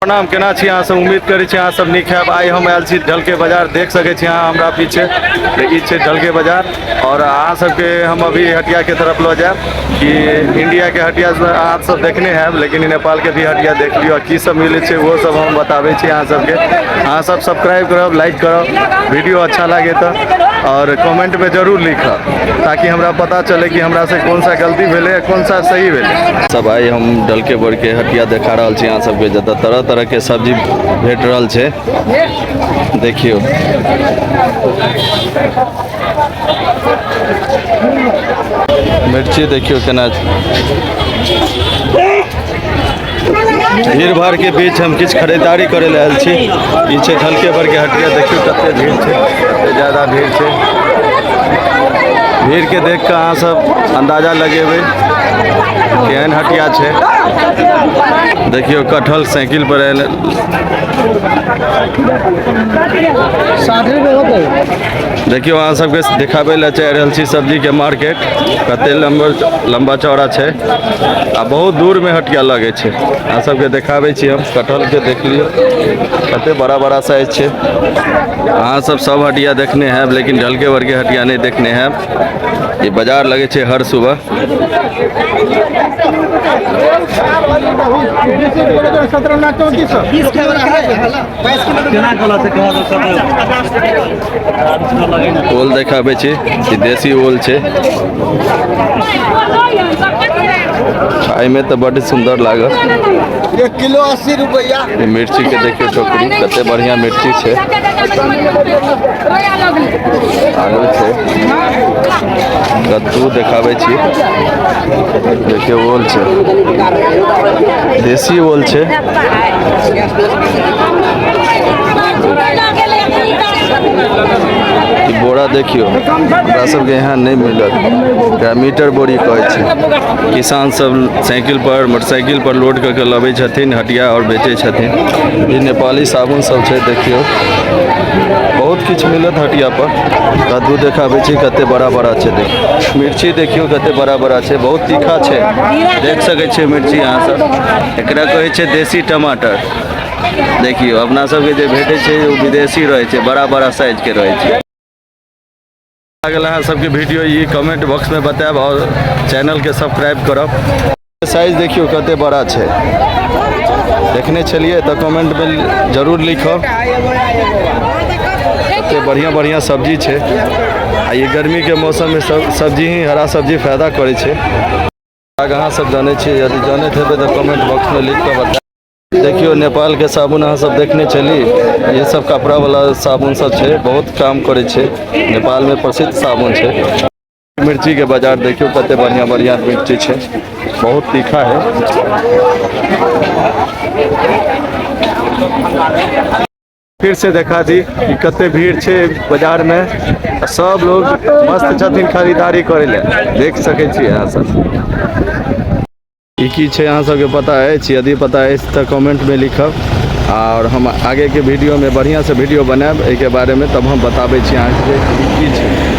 प्रणाम, केना छी अहाँ सब? उम्मीद करै छी अहाँ सब नीक हैब। आइ हम आयल छी ढलके बाजार, देख सकै छी अहाँ हमरा पीछे ई छै ढलके बाजार। और अहाँ सबके हम अभी हटिया के तरफ लऽ जायब कि इंडिया के हटिया अहाँ सब देखने हैब, लेकिन नेपाल के भी हटिया देख लियौ, की सब मिलै छै ओहो सब हम बताबै छी अहाँ सबके। अहाँ सब सब्सक्राइब करब, लाइक करब, वीडियो अच्छा लागे तऽ, और कमेंट में जरूर लिखब ताकि हमरा पता चले कि हमरा से कौन सा गलती भेलै आ कौन सा सही भेलै। सब आइ हम ढलके बोर के हटिया देखा रहल छी अहाँ सबके, जतऽ तरह तरह के सब्जी भेट रहल छै। देखियौ मिर्ची, देखियौ केना भीड़ भाड़ के बीच हम किछु खरीदारी करे लए आयल छी। ई छै ढलके भर के हटिया, देखियौ कते भीड़ छै, कते ज्यादा भीड़ छै। भीड़ के देख कऽ अहाँ सब अंदाजा लगेबै केहन हटिया छै। देखियौ कटहल साइकिल पर आयल। देखियौ अहाँ सबके देखाबै लए चाहि रहल छी सब्जी के मार्केट कते लंबा चौड़ा छै आ बहुत दूर में हटिया लगे छै। अहाँ सबके देखाबै छी हम कटहल के, देख लियौ कते बड़ा बड़ा साइज छै। अहाँ सब सब हटिया देखने हैब, लेकिन ढलके भर के हटिया नहीं देखने हैब। ई बाजार लगे छै हर सुबह। ओल देखाबै छी, ई देसी ओल छै, खाय में तऽ बड सुंदर लागत। 1 किलो 80 रुपया। ई मिर्ची के देखियौ टोकरी, कते बढ़िया मिर्ची छै। आरो छै कद्दू देखाबै छी, देखियौ ओल छै, देसी ओल छै। ई बोरा देखियौ, हमरा सबके यहाँ नहि मिलत, एकरा मीटर बोरी कहै छै। किसान सब साइकिल पर मोटरसाइकिल पर लोड कऽ के लबै छथिन हटिया और बेचै छथिन। ई नेपाली साबुन सब छै, देखियौ बहुत किछु मिलत हटिया पर। कद्दू देखाबै छी कते बड़ा बड़ा छै, देख मिर्ची देखियौ कते बड़ा बड़ा छै, बहुत तीखा छै, देख सकै छियै मिर्ची अहाँ सब। एकरा कहै छै देसी टमाटर। देखियौ अपना सबके जे भेटै छै ओ विदेशी रहै छै, बड़ा बड़ा साइज के रहै छै। लागल अहाँ सबके वीडियो ई कमेंट बॉक्स में बतायब और चैनल के सब्सक्राइब करब। साइज देखियौ कते बड़ा छै, देखने छलियै तऽ कमेंट में जरूर लिखब। कते बढ़िया बढ़िया सब्जी छै आ ई गर्मी के मौसम में सब सब्जी ही हरा सब्जी फायदा करै छै। अहाँ सब जानै छियै, यदि जानैत हेबै तऽ कमेंट बॉक्स में लिख कऽ बतायब। देखियौ नेपाल के साबुन अहाँ सब देखने छली, ये सब कपड़ा वाला साबुन सब छै, बहुत काम करै छै, नेपाल में प्रसिद्ध साबुन छै। मिर्ची के बाजार देखियौ कते बढ़िया बढ़िया मिर्ची छै, बहुत तीखा है। फिर से देखा दी कि कते भीड़ छै बाजार में, सब लोग मस्त छथिन खरीदारी करे ले, देख सकै छी अहाँ सब। ई की छै अहाँ सबके पता अछि? यदि पता अछि तऽ कमेंट में लिखब और हम आगे के वीडियो में बढ़िया से वीडियो बनायब एहिके बारे में, तब हम बताबै छी अहाँके ई की छै।